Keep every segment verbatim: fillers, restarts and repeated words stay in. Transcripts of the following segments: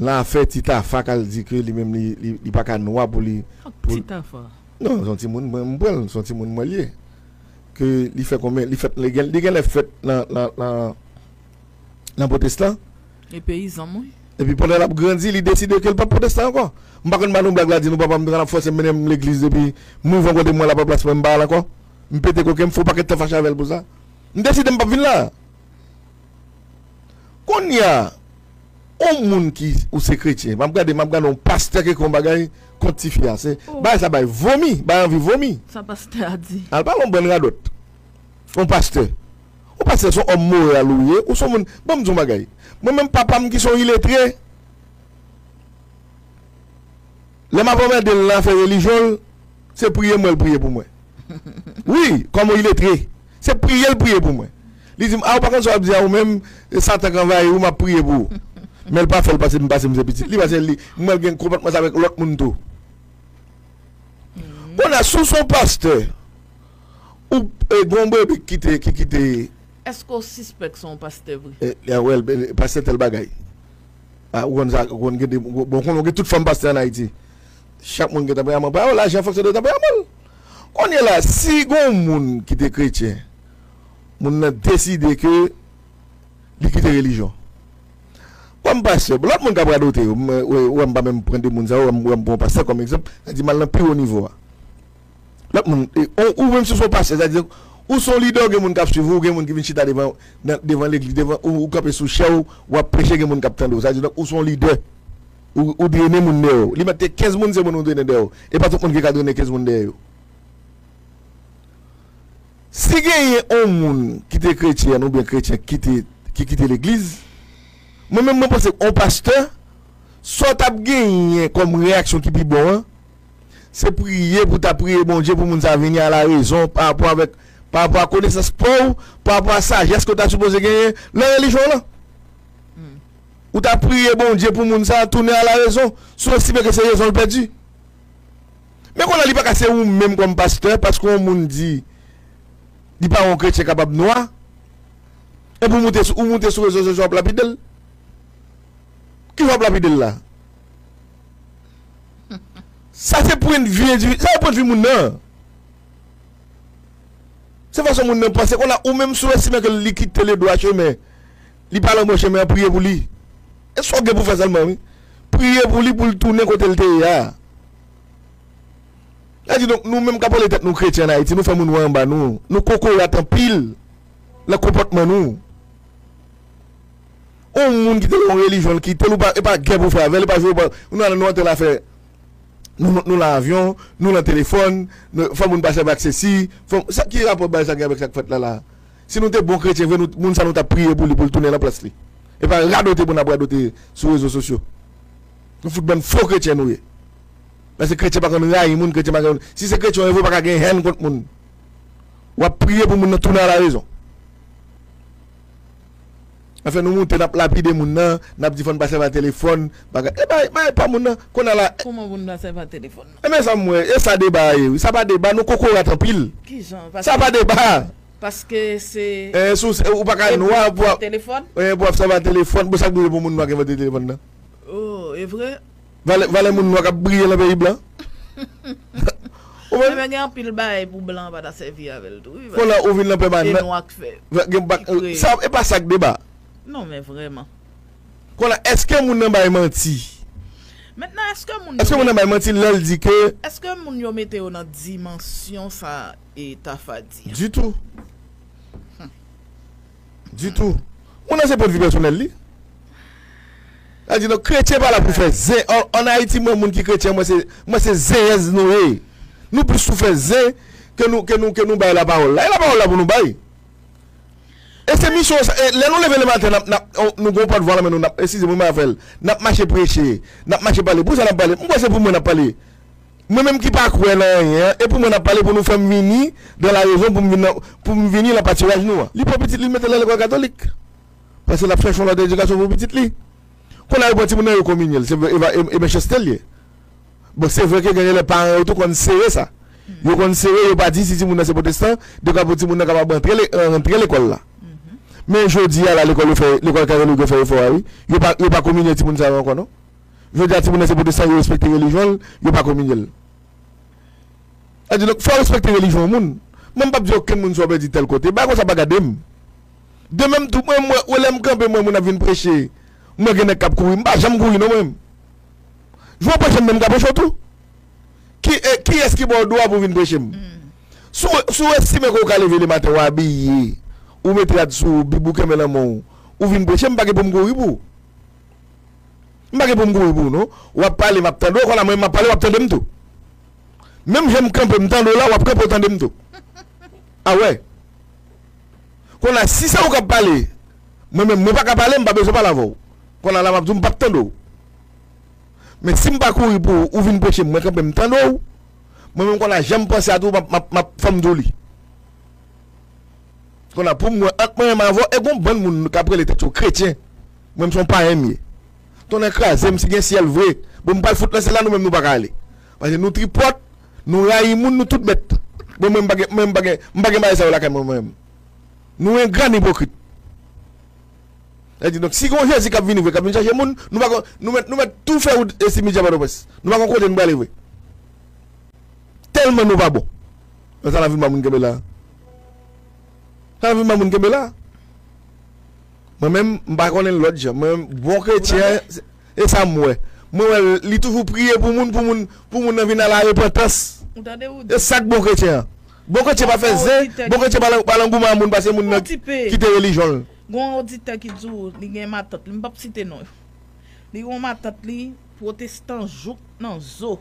Nan afè Ti Tafa k al di ke li menm li, li, li pa ka nwa pou li. Pou... Ti Tafa. Non, se yon timoun, mwen, m pran l, se yon timoun mwen li ye. Ke li fè konbyen, li fèt, li gen, li genlè fèt nan, nan, nan, nan pwotestan. E peyizan m, wi. Epi pandan l ap grandi, li deside ke l p ap pwotestan ankò. M pa konn ba nou blag la, di nou papa m t ap fòse m mennen m legliz depi m rive yon kote m wè l ap ranplase mwen, m pa al ankò. M pete koken, m fè yon pakèt tan fache avè l pou sa. M deside m p ap vin la. Kounye a, yon moun ki, ou se kretyen, m ap gade, m ap gade yon pastè ki ekri yon bagay kont tifi a. Se, bagay sa bay vomi, bay anvi vomi. Sa pastè a di? Al pale yon bann radòt. Yon pastè. Yon pastè se yon òm moral ou ye, ou se yon moun, ban m di yon bagay. Mwen menm papa m ki se yon iletre, lè m ap anmède l nan afè relijyon l, se priye m wè l priye pou mwen. Wi, kòm yon iletre. Se priye l priye pou mwen. Li di m, a, ou pa konn sa w ap di a ou menm, e Satan k anvayi ou, m ap priye pou ou. Men l pa fè l pase m, pase m se pitit li, pase li, m wè l gen konpòtman sa avèk lòt moun tou. Kounye a, si w se yon pastè, ou, e, gen yon bebe ki kite, ki kite. Èske w sispèk se yon pastè vre? E, e, wè l, e, pastè tèl bagay. A, ou konn sa, ou konn gen de, bon, konnen w gen tout fòm pastè ann Ayiti. Chak moun gen tanperyaman pa yo, lajan fonksyone de tanperyaman l. Kounye a la, si gen yon moun ki te kretyen, moun nan deside ke li kite relijyon. Kòm pastè, lòt moun k ap radote yo, m, wè, wè m pa menm pran de moun sa yo, wè m, wè m pran yon pastè kòm egzanp, sa di m al nan pi wo nivo a. Lòt moun, e, ou, ou menm si w se yon pastè, sa di, ou se yon lidè, ou gen moun k ap swiv ou, ou gen moun ki vin chita devan, nan, devan legliz, devan, ou, ou kanpe sou chè w, w ap preche, gen moun k ap tande w. Sa di, donk, ou se yon lidè. Ou, ou drene moun dèyè w. Li mèt te kenz moun, se moun ou drene dèyè w. E pa tout moun ki ka drene kenz moun dèyè yo. Si genyen yon moun ki te kretyen oubyen kretyen ki te, ki kite legliz, mwen menm mwen panse yon pastè, sa w t ap genyen kòm reyaksyon ki pi bon an, se priye pou w ta priye Bondye pou moun sa vini a la rezon pa rapò avèk, pa rapò a konesans pa w, pa rapò a sajès ke w ta sipoze genyen nan relijyon w lan. Ou ta priye Bondye pou moun sa tounen a la rezon, si w estime ke se rezon l pèdi. Men kounye a li pa ka se ou menm kòm pastè, paske yon moun di li pa wè yon kretyen kapab nwa, epi ou moute sou, ou moute sou rezo sosyo w ap lapide l. Kijan w ap lapide l la? Sa se pwennvi endividi, sa se pwennvi moun nan. Se fason moun nan panse. Kounye a ou menm si w estime ke li kite le droit chemin, li pa nan bon chemen an, priye pou li. E sa w gen pou fè sèlman, wi. Priye pou li pou l tounen kote l te ye a. Sa di donk, nou menm k ap rele tèt nou kretyen ann Ayiti, nou fè moun wè anba nou. Nou kokorat anpil nan konpòtman nou. Yon moun ki te gen yon relijyon l kite l, ou pa, e pa gè pou fè avè l, e pa jwe, ou pa, nou al nan yon tèl afè. Nou, nou nan avyon, nou nan telefòn, nou, fò moun pa sèvi ak sesi, fò, sa ki rapò bagay sa gen avèk sa k fèt la la? Si nou te bon kretyen vre, nou, moun sa nou t ap priye pou li, pou l tounen nan plas li. E pa radote pou n ap radote sou rezo sosyo. Nou fout bann fo kretyen nou ye. Paske kretyen pa konn rayi moun, kretyen pa konn, si se kretyen w ye vre, ou pa ka gen hèn kont moun. W ap priye pou moun nan tounen a la rezon. Anfen, nou moute, n ap lapide moun nan, n ap di fò n pa sèvi a telefòn, bagay. E bay, bay pa moun nan, kounye a la. Kòman pou n pa sèvi a telefòn nan? Enben sa m wè, e sa deba a ye, wi. Sa pa deba, nou kokorat anpil. Kijan? Sa pa deba. Paske se. Eh, si w, ou pa ka nwa pou ap, telefòn? Eh, pou ap sèvi a telefòn, bon, sa k dwe pou moun nwa ki envante telefòn nan? Oh, e vre? Valè, valè moun nwa k ap briye nan peyi blan. Ou wè? Ebyen, gen anpil bagay pou blan pa ta sèvi avè l tou, wi. Kounye a ou vin nan pèmanan. E nwa k fè. Gen pa, sa, e pa sa k deba. Non, men vrèman. Kounye a, èske moun nan bay manti? Mentnan, èske moun yo. Èske moun nan bay manti lè l di ke. Èske moun yo mete yo nan dimansyon sa e Tafa di a? Ditou. Ditou. Moun nan se pwennvi pèsonèl li. Sa di, non, kretyen pa la pou fè zen. An, ann Ayiti, mwen, moun ki kretyen, mwen se, mwen se zenyèz nou ye. Nou plis sou fè zen ke nou, ke nou, ke nou bay lapawòl la. E lapawòl la pou nou bay. E se misyon sa, e lè nou leve lematen, n ap, n ap, on, nou gon pòtvwa nan men nou, n ap, eskize m, wi, m a fè l. N ap mache preche, n ap mache pale. Pou sa n ap pale? M kwè se pou mwen n ap pale. Mwen menm ki pa kwè nan anyen an, e pou mwen n ap pale pou nou fè m vini dans la raison, pou m vin nan, pou m vini nan patiraj nou an. Li pran pitit li, li mete l nan lekòl katolik. Paske l ap chèche yon lòt edikasyon pou pitit li. Kounye a yo pran timoun nan, yo kominye l. Se, e, e, e mechanste l ye. Bon, se vre ke gen lè paran yo tou konn sere sa. Yo konn sere, yo pa di si timoun nan se pwotestan, de ka pou timoun nan kapab antre le-, rantre lekòl la. Men jodi a la, lekòl yo fè, lekòl katolik yo fè efò a, wi. Yo pa, yo pa kominye timoun sa yo ankò, non. Jodi a, timoun nan se pwotestan, yo respekte relijyon l, yo pa kominye l. Sa di, donk, fò w respekte relijyon yon moun. Mwen, m p ap di okenn moun sa w pèdi tèl kote. Bagay konsa pa gade m. De menm tou, mwen, mwen, wè lè m kanpe, mwen, moun ap vin preche. Mwen gen nèg k ap kouri. M pa janm kouri, non, mwen. Jou w preche m, men m ka preche w tou. Ki, e, kiyès ki ba w dwa pou w vin preche m? Si w, si w estime ke w ka leve lematen, w abiye, ou mete rad sou ou, Bib ou kenbe nan men w, ou vin preche m, m pa gen pou m kouri pou ou. M pa gen pou m kouri pou ou, non. W ap pale, m ap tande w, konn a mwen, m ap pale, w ap tande m tou. Menm jan m kanpe, m tande w la, w ap kanpe, w tande m tou. A wè. Konn a, si se ou k ap pale, mwen menm, mwen pa ka pale, m pa bezwen pale avè w. Konn a la, m ap di w, m p ap tande w. Men si m pa kouri pou ou, ou vin preche m, mwen kanpe, m tande w. Mwen menm, konn a, jan m panse a tou, m ap, m ap, m ap, fò m di w li. Konn a, pou mwen, ant mwen menm avè w, e gon bann moun k ap rele tèt yo kretyen. Mwen, m se yon payen m ye. Tonnè kraze m, si gen syèl vre. Bon, m pral fout nan syèl la, nou menm, nou pa ka ale. Paske nou tripòt, nou rayi moun, nou tout bèt. Bon, mwen, m pa gen, mwen, m pa gen, m pa gen bagay sa yo lakay mwen, mwen menm. Nou engra, n ipokrit. Sa di, donk, si gon Jezi k ap vini vre, k ap vin chache moun, nou pa kon, nou mèt, nou mèt tou fè wout e simityè Pòtoprens. Nou pa kon kote nou prale vre. Tèlman nou pa bon. Men sa n ap vin ba moun kenbe la. Sa n ap vin ba moun kenbe la. Mwen menm, m pa konnen lòt jan. Mwen menm, bon kretyen, e sa m wè. Mwen wè, li toujou priye pou moun, pou moun, pou moun nan vin a la repantans. E sa k bon kretyen an. Bon kretyen pa fè zen, bon kretyen pa lan, pa lan goumen a moun, pase moun nan kite relijyon l. Gon oditè ki di w li gen matant li, m p ap site non yo. Li gen yon matant li, pwotestan jouk nan zo.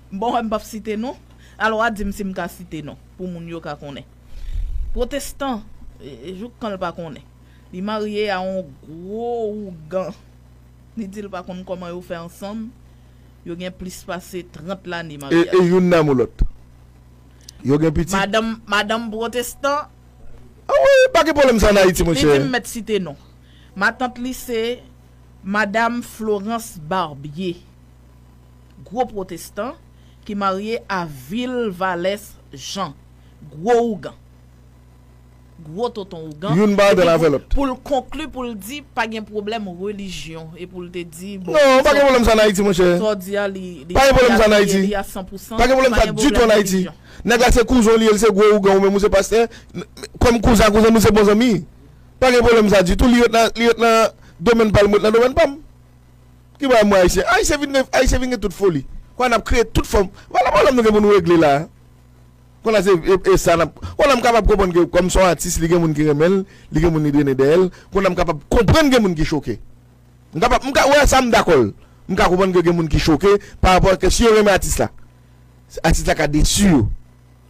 Bon, m p ap site non. Alò, a di m si m ka site non, pou moun yo ka konnen. Pwotestan, e, e, jouk kan l pa konnen. Li marye a yon gwo ougan. Li di l pa konn kòman yo fè ansanm. Yo gen plis pase trant lane maryaj. E, e youn nan mou lòt. Yo gen pitit. Madanm, madanm pwotestan. A wi, pa gen pwoblèm sa an Ayiti, monchè. Li di m mèt site non. Matant li se Madam Florence Barbier, gwo pwotestan ki marye a Vilvalès Jean, gwo ougan. Gwo tonton ougan. Youn pa antre avè lòt. Pou l konkli, pou l di pa gen pwoblèm relijyon e pou l te di, bon, non, pa gen pwoblèm sa an Ayiti, monchè. Sa w di a, li, li, pa gen pwoblèm sa an Ayiti. Li a san pou san. Pa gen pwoblèm sa ditou an Ayiti. Nèg la se kouzen w li ye, li se gwo ougan, ou menm ou se pastè. Kòm kouzen a kouzen, nou se bon zanmi. Pa gen pwoblèm sa ditou. Li ret nan, li ret nan domèn pa l, mwen ret nan domèn pa m. Ki bagay mwen Ayisyen? Ayisyen vin gen, Ayisyen vin gen tout foli. Kwa n ap kreye tout fòm. Vwala pwoblèm nou gen pou nou regle la. Konn a se, e, e sa n ap, konn a m kapab konprann ke kòm se yon atis, li gen moun ki renmen l, li gen moun li drennen dèyè l. Konn a m kapab konprann gen moun ki choke. M kapab, m ka, wè sa m dakò l. M ka konprann ke gen moun ki choke pa rapò ke si yo renmen atis la, atis la ka desi yo.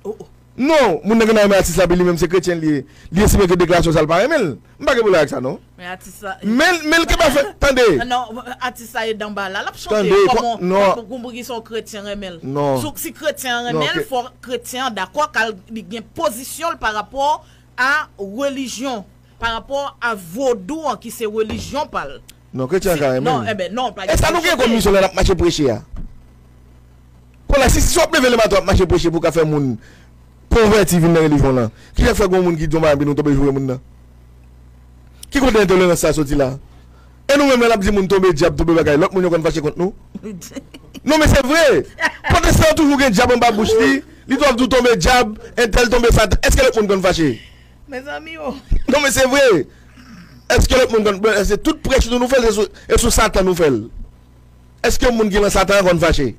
Oh, oh. Non, moun nan gen nan renmen atis la, epi li menm se kretyen li ye. Li estime ke deklarasyon sa l pa renmen l. M pa gen pwoblèm ak sa, non. Men atis la. Men, men l ke pa fè, tande. Non, atis la e danba la. L ap chante. Tande, kòman, non. Kòman pou ki se yon kretyen renmen l? Non. Si, si kretyen an renmen l, fò kretyen an dakò, kal li gen pozisyon l pa rapò a relijyon, pa rapò a vodou an ki se relijyon pa l. Non, kretyen an ka renmen l. Non, enben, non, pa gen. E sa nou gen kòm misyon lè n ap mache preche a? Kounye a, si, si w ap leve lematen w ap mache preche pou w ka fè moun konvèti vin nan relijyon w lan, ki sa k fè gen yon moun ki di yon bagay epi nou tonbe joure moun nan? Ki kote entolerans sa soti la? E nou menm lè n ap di moun tonbe dyab, tonbe bagay, lòt moun yo konn fache kont nou? Non, men se vre. Pwotestan an toujou gen dyab anba bouch li, li toujou ap di w tonbe dyab, entèl tonbe satan. Èske lòt moun konn fache? Mezanmi o. Non, men se vre. Èske lòt moun konn, èske tout prèch nou, nou fè l, se sou, e sou satan nou fè l? Èske moun ki nan satan an konn fache?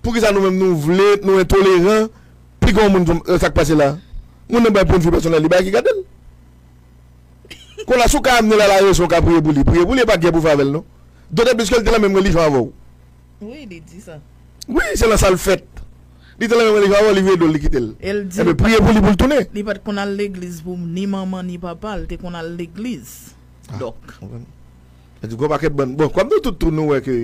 Poukisa nou menm nou vle, nou entoleran, pi gen yon moun, e, sa k pase la? Moun nan bay pwennvi pèsonèl li, bay ki gade l. Kounye a, si w ka amenn l a larezon, w ka priye pou li. Priye pou li, e pa gè pou w fè avè l, non. Dotè plis ke l te nan menm relijyon avè w. Wi, li di sa. Wi, se nan sa l fèt. Li te nan menm relijyon avè w, li vire do l, li kite l. E l di, enben, priye pou li pou l tounen. Li pa t konn al legliz pou ni manman ni papa l, te konn al legliz. Ah, donk. Konprann. Sa di, gon pakèt bann, bon, kòm nou tout tou nou wè ke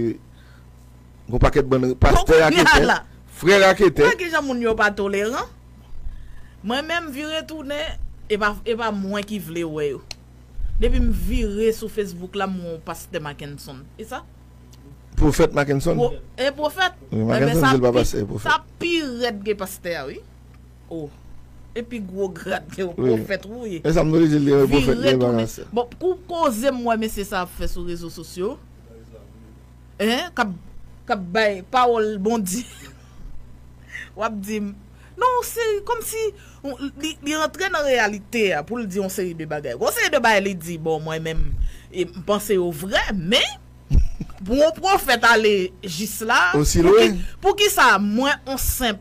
gon pakèt bann pastè raketè, frè raketè. Wè kijan moun yo pa toleran. Mwen menm vire tounen, e pa, e pa mwen ki vle wè yo. Depi m vire sou Facebook la, m wè yon pastè Mackenson. E sa? Pwofèt Mackenson? Pwo-, e pwofèt? Wi, Mackenson di l pa pastè, e pwofèt. Sa pi rèd ke pastè a, wi. Oh. Epi gwo grad ke yon pwofèt ou ye. E sa m te di l, li yon pwofèt, li pa nan sèl. Bon, kou koze m wè mesye sa ap fè sou rezo sosyo, en, k ap, k ap bay pawòl Bondye. W ap di m, non, se kòmsi li, li rantre nan reyalite a pou l di yon seri de bagay. Gon seri de bagay li di, bon, mwen menm, e, m panse yo vrè, men pou yon pwofèt ale jis la, osi lwen, pou ki sa mwen, on senp,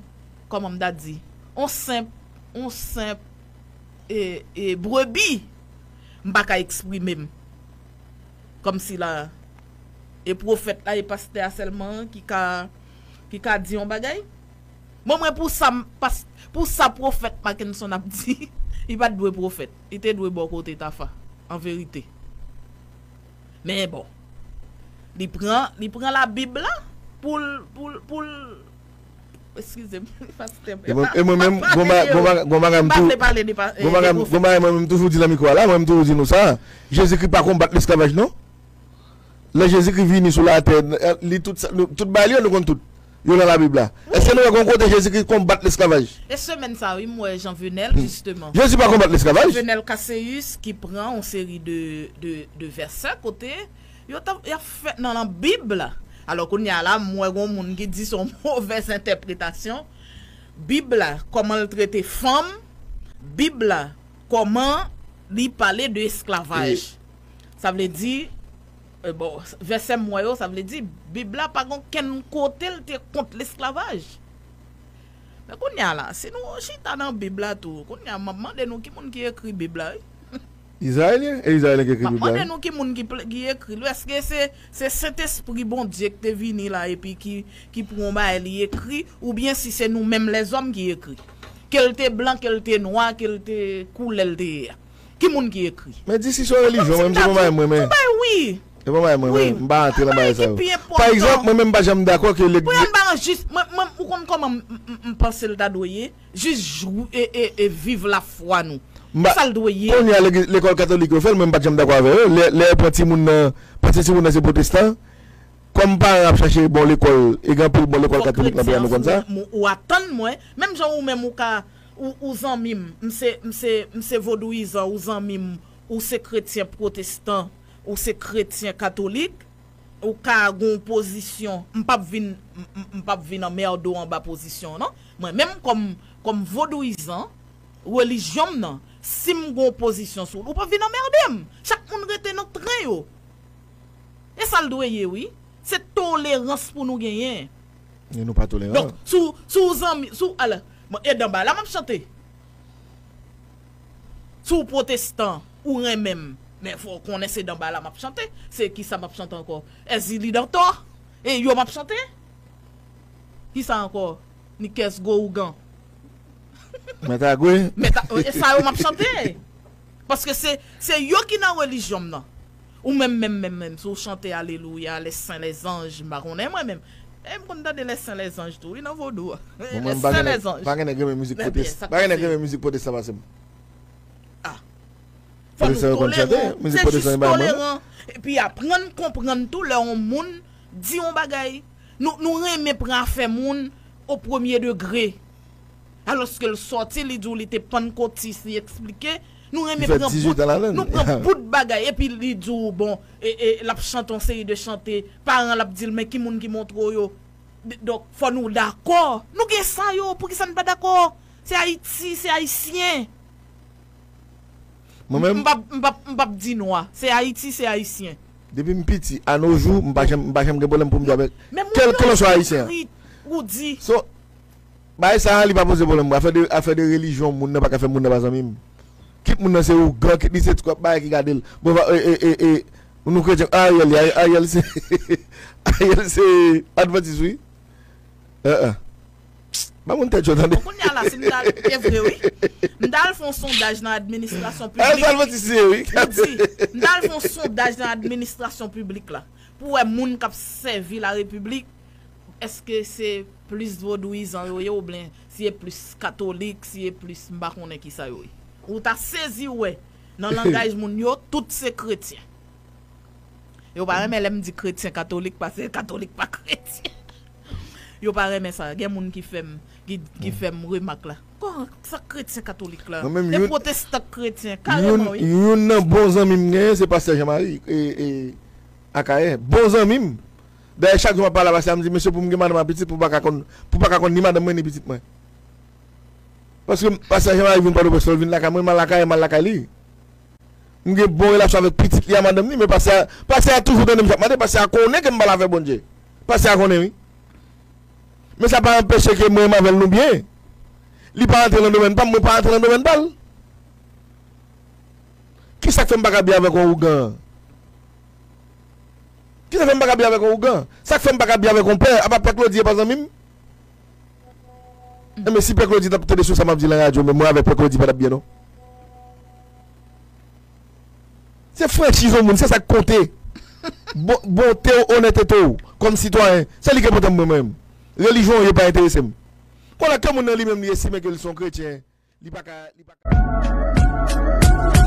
kòman m ta di, on senp, on senp, e, e, brebi, m pa ka eksprime m. Kòmsi la, e pwofèt la, e pastè a sèlman ki ka, ki ka di yon bagay. Bon, mwen, pou sa, m, pas, pou sa pwofèt Mackenson ap di, li pa t dwe pwofèt. Li te dwe bò kote Tafa, an verite. Men bon, li pran, li pran Labib la pou l, pou l, pou l, eskize m, pastè m. E mwen, e mwen menm, gon ba-, gon ba-, gon bagay m tou, gon bagay m, gon bagay mwen menm toujou di nan mikwo a la, mwen m toujou di nou sa, Jezikri pa konbat lesklavaj, non. Lè Jezikri vini sou latè, li tout sa, nou, tout bagay li yo, nou konn tout. Yo nan Labib la. Èske nou wè gon kote Jezikri konbat lesklavaj? E semèn sa, wi, m wè Jean Venel, jisteman. Jezi pa konbat lesklavaj. Jean Venel Casséus ki pran yon seri de, de, de vèsè kote yo t ap, y ap fè nan, nan Bib la. Alò, kounye a la, m wè gon moun ki di se yon movèz entèpretasyon. Bib la, kòman l trete fanm, Bib la, kòman li pale de esklavaj. Sa vle di, e, bon, vèsè m wè yo, sa vle di, Bib la pa gen okenn kote l te kont lesklavaj. Men kounye a la, si nou chita nan Bib la tou, kounye a, m ap mande nou ki moun ki ekri Bib la, wi. Izrayelyen? E Izrayelyen ki ekri Bib la, wi. M ap mande nou ki moun ki pl-, ki ekri l, wi. Èske se, se Sentespri Bondye ki te vini la epi ki, ki pran yon bagay li ekri, oubyen si se nou menm lèzòm ki ekri? Ke l te blan, ke l te nwa, ke l te koulè l te ye a. Ki moun ki ekri? Men di si se yon relijyon, mwen menm, se pa bagay mwen, men. Yon bagay, wi. Se pa bagay mwen, men. M pa rantre nan bagay sa yo. Pa egzanp, mwen menm, m pa janm dakò ke legliz. Pou yon bagay jis, mwen, mwen, ou konn kòman m, m, m, m panse l ta dwe ye? Jis jou, e, e, e viv lafwa nou. Sa l dwe ye. Kounye a, legliz, lekòl katolik yo fè l, mwen, m pa t janm dakò avè yo. Lè, lè yo pran timoun nan, panse timoun nan se pwotestan. Kòm paran ap chache bon lekòl, e gen anpil bon lekòl katolik nan peyi a, nou konn sa. Ou, ou atann mwen, menm jan ou menm ou ka, ou, ou zanmi m, m se, m se, m se vodouyizan, ou zanmi m, ou se kretyen pwotestan, ou se kretyen katolik, ou ka gen yon pozisyon, m p ap vin, m, m, m p ap vin anmède w anba pozisyon w, non. Mwen menm kòm, kòm vodouyizan, relijyon m nan, si m gen yon pozisyon sou ou, ou p ap vin anmède m. Chak moun rete nan tren yo. E sa l dwe ye, wi. Se tolerans pou nou genyen. E nou pa toleran. Donk, si w, si w zanmi, si w, alò, bon, e danba la m ap chante. Si w pwotestan, ou renmen m, men fò w konnen se danba la m ap chante. Se kisa m ap chante ankò? Èzili Dantò? E yo m ap chante? Kisa ankò? Nikès Gwo Ougan. Mèt Agwe. Mèt a-, e sa yo m ap chante. Paske se, se yo ki nan relijyon m nan. Ou menm, menm, menm, menm, si w chante Alelouya, les saints, les anges, m pa konnen mwen menm. E m konn tande les saints, les anges tou, wi, nan vodou a. Les saints, les anges. Mwen menm, m pa gen, pa gen nèg renmen mizik pwotestan. Pa gen nèg renmen mizik pwotestan pase m. Ah. Fò nou toleran. Se jis toleran. Epi aprann konprann tou lè yon moun di yon bagay. Nou, nou renmen pran afè moun o premye degre. Alòske l sòti, li di w li te pannkotis, li eksplike. Nou renmen pran bout, nou pran bout bagay, epi li di w, bon, e, e, l ap chante yon seri de chante, paran l ap di l, men ki moun ki montre w yo? D-, donk, fò nou dakò. Nou gen sa yo, poukisa n pa dakò? Se Ayiti, se Ayisyen. Mwen menm, m p ap, m p ap, m p ap di nwa. Se Ayiti, se Ayisyen. Depi m piti, a no jou, m pa janm, m pa janm gen pwoblèm pou m di avèk kèlkeswa Ayisyen an. Ou di. So, bagay sa a, li pa poze pwoblèm. Afè de, afè de relijyon, moun nan pa ka fè moun nan pa zanmi m. Kit moun nan se ougan, kit li se twòp bagay ki gade l. Bon, va, e, e, e, e, nou kretyen, Ariel, Ariel se, Ariel se advantis, wi. An, an. Ba moun tèt yo tande. Bon, kounye a la, si m ta, e vre, wi. M ta al fè yon sondaj nan administrasyon piblik. Sa l fè ti siye, wi. Li di, m ta al fè yon sondaj nan administrasyon piblik la. Pou wè moun k ap sèvi la repiblik, èske se plis vodouyizan yo ye oubyen si e plis katolik, si e plis m pa konnen kisa yo ye. Ou ta sezi wè, nan langaj moun yo, tout se kretyen. Yo pa renmen lè m di kretyen katolik, paske katolik pa kretyen. Yo pa renmen sa. Gen moun ki fè m, ki, ki fè m remak la. Kò, sa kretyen katolik la. Mwen menm, e youn, pwotestan k kretyen, youn, kareman, wi. Youn nan bon zanmi m genyen, se pastè Jean Marie, e, e, Akayè. Bon zanmi m. Dayè, chak jou m ap pale a pastè a, m di, "Mesye, pou m gen madanm ak pitit, pou pa ka konn, pou pa ka konn ni madanm mwen, ni pitit mwen." Paske pastè Jean Marie vin Pòtoprens, lè l vin lakay mwen, m al lakay, m al lakay li. M gen bon relasyon avèk pitit li a madanm li, men pastè a, pastè a toujou tande m j ap mande, pastè a konnen ke m pale avèk Bondye. Pastè a konnen, wi. Men sa pa anpeche ke mwen menm avè l nou byen. Li pa rantre nan domèn pa m, mwen pa rantre nan domèn pa l. Kisa k fè m pa ka byen avèk yon ougan? Kisa k fè m pa ka byen avèk yon ougan? Sa k fè m pa ka byen avèk yon pè? Apa pè Claudy e pa zanmi m? Enben, si pè Claudy t ap tande sou sa m ap di nan radyo, men mwen avèk pè Claudy pa t ap byen, non. Se franchiz yon moun, se sa k konte. Bon, bonte w, onètete w, kòm sitwayen, se li ki enpòtan pou mwen, mwen menm. Relijyon w yo pa enterese m. Konnen ke moun nan li menm li estime ke li se yon kretyen, li pa ka, li pa ka.